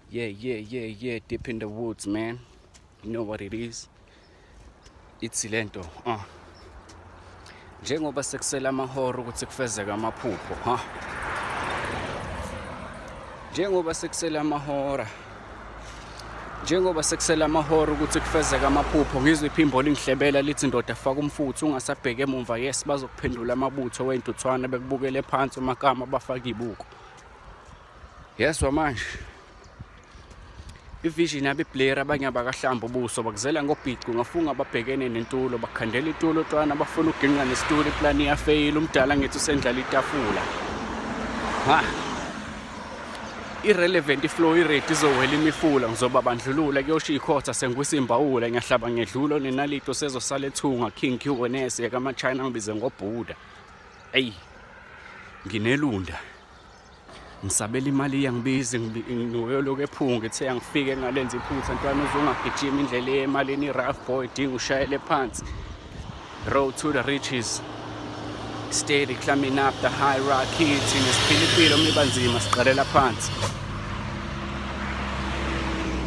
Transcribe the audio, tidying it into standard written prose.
Yeah, deep in the woods, man. You know what it is. Ithi lento, Njengoba sekusele amahora ukuthi kufezeke amaphupho, ha? Njengoba sekusele amahora. Njengoba sekusele amahora ukuthi kufezeke amaphupho, ngizwe iphimbo lingihlebela lithi, "Ndoda, faka umfutho, ungasabheki emumva." Yes, bazokuphendula amabutho wentuthwane bekubukele phansi umakama bafaka ibuko. Yezwa manje. I-vision yabo i-blurry, abanye abakahlamba ubuso, bakuzela ngobhici, ungafunga babhekene nentulo, bakhandela itulo twana, bafuna ukuginqa nesitulo, iplani iyafeyila, umdala ngithi usendlala itafula. Ha. Irrelevant iflow irate izowela imifula, ngizoba bandlulula kuyosho ikhotha sengwisa imbawula, ngiyahlaba ngedlula nenalito sezosala ethunga King QNS yakama-China ngibize ngoBuddha. Eyi, nginelunda. Ngisabela imali iyangibiza, ngiyoloku ephunga ithe angifike ngalenza iphutha. Ntwana, uzungagijima indlela emalini, i-rough boy dinga ushayele phansi. Road to the riches, steady climbing up the hierarchy. Thina siphila impilo miba nzima, siqalela phansi.